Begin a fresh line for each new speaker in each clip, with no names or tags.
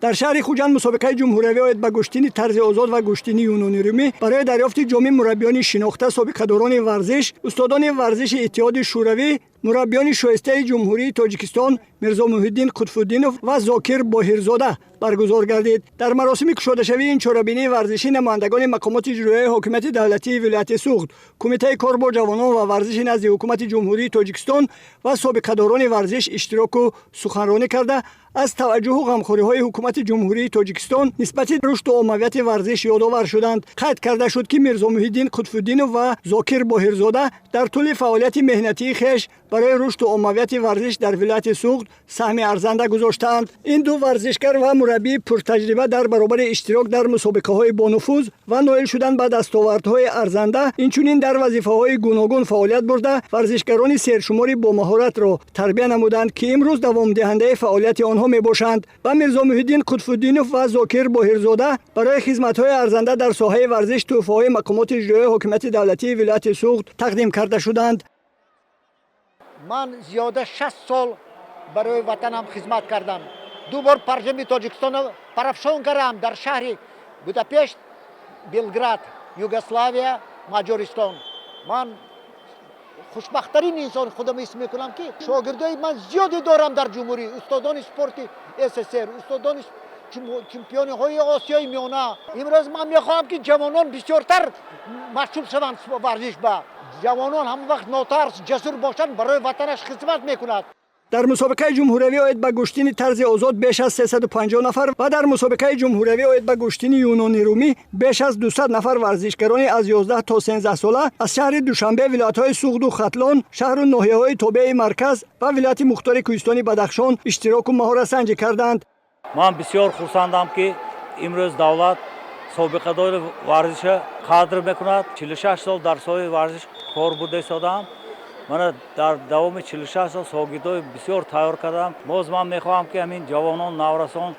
Дар шаҳри Хуҷанд мусобиқаи ҷумҳуриявӣ оид ба гӯштини тарзи озод ва гӯштини юнони румӣ барои дарёфти ҷоми мураббиёни шинохта, собиқадорони варзиш, устодони варзиши Иттиҳоди Шӯравӣ, мураббиёни шоистаи Ҷумҳурии Тоҷикистон Мирзомуҳиддин Қутбуддинов ва Зокир Боҳирзода баргузор гардид. Дар маросими кушодашавии ин чорабинии варзишӣ намояндагони мақомоти иҷроияи ҳокимияти давлатии вилояти Суғд, Кумитаи кор бо ҷавонон ва варзиши назди Ҳукумати Ҷумҳурии Тоҷикистон ва собиқадорони варзиш иштироку суханронӣ карда, аз таваҷҷуҳу ғамхориҳои Ҳукумати Ҷумҳурии Тоҷикистон нисбати рушду оммавияти варзиш ёдовар шуданд. Қайд карда шуд, ки Мирзомуҳиддин Қутбуддинов ва Зокир Боҳирзода дар тӯли фаъолияти меҳнатии хеш барои рушду оммавияти варзиш дар вилояти Суғд саҳми арзанда гузоштаанд. Ин ду варзишгар ва мураббии пуртаҷриба дар баробари иштирок дар мусобиқаҳои бонуфуз ва ноил шудан ба дастовардҳои арзанда, инчунин дар вазифаҳои гуногун фаъолият бурда, варзишгарони сершумори бомаҳоратро тарбия намуданд, ки имрӯз давомдиҳандаи фаъолияти онҳо мебошанд. Ба Мирзомуҳиддин Қутбуддинов ва Зокир Боҳирзода барои хизматҳои арзанда дар соҳаи варзиш тӯҳфаҳои мақомоти иҷроияи ҳокимияти давлатии вилояти Суғд тақдим карда шуданд.
Ман зиёда 60 сол барои ватанам хизмат кардам. Ду бор парчами Тоҷикистонро парафшон кардам дар шаҳри Будапешт, Белград, Югославия, Маҷористон. Ман хушбахттарин инсон худам ҳис мекунам, ки шогирдои ман зиёде дорам дар ҷумҳурӣ, устодони спорти СССР, устодони чемпиониҳои Осиёи Миёна. Имрӯз ман мехоҳам, ки ҷавонон бисёртар машғул шаванд варзиш ба. Ҷавонон ҳама вақт нотарс, ҷасур бошанд, барои ватанаш хизмат мекунад.
Дар мусобиқаи ҷумҳуриявӣ оид ба гӯштини тарзи озод беш аз 350 нафар ва дар мусобиқаи ҷумҳуриявӣ оид ба гӯштини юнони румӣ беш аз 200 нафар варзишгарони аз 11 то 13 сола аз шаҳри Душанбе, вилоятҳои Суғду Хатлон, шаҳру ноҳияҳои тобеи марказ ва вилояти мухтори кӯҳистони Бадахшон иштироку маҳоратсанҷӣ карданд.
Ман бисёр хурсандам, ки имрӯз давлат собиқадори варзиша қадр мекунад. 46 сол дар соҳаи варзиш кор бурда истодаам. Мана, дар давоми 46 сол шогирдои бисёр тайёр кардам. Боз ман мехоҳам, ки ҳамин ҷавонон, наврасон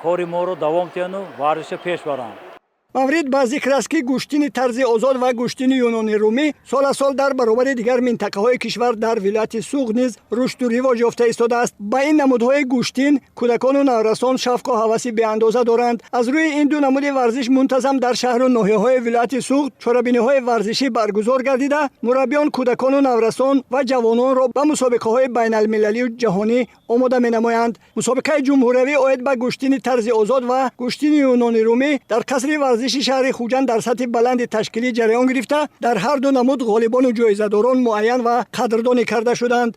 кори моро давом диҳанду варзиша пеш баранд.
Маврид ба зикр аст, ки гӯштини тарзи озод ва гӯштини юнони румӣ сол аз сол дар баробари дигар минтақаҳои кишвар дар вилояти Суғд низ рушду ривоҷ ёфта истодааст. Ба ин намудҳои гӯштин кӯдакону наврасон шавқу ҳаваси беандоза доранд. Аз рӯи ин ду намуди варзиш мунтазам дар шаҳру ноҳияҳои вилояти Суғд чорабиниҳои варзишӣ баргузор гардида, мураббиён кӯдакону наврасон ва ҷавононро ба мусобиқаҳои байналмилалию ҷаҳонӣ омода менамоянд. Мусобиқаи ҷумҳуриявӣ оид ба гӯштини тарзи озод ва гӯштини юнони румӣ дар қасри варзиши шаҳри Хуҷанд дар сатҳи баланди ташкилӣ ҷараён гирифта, дар ҳар ду намуд ғолибону ҷоизадорон муайян ва қадрдонӣ карда шуданд.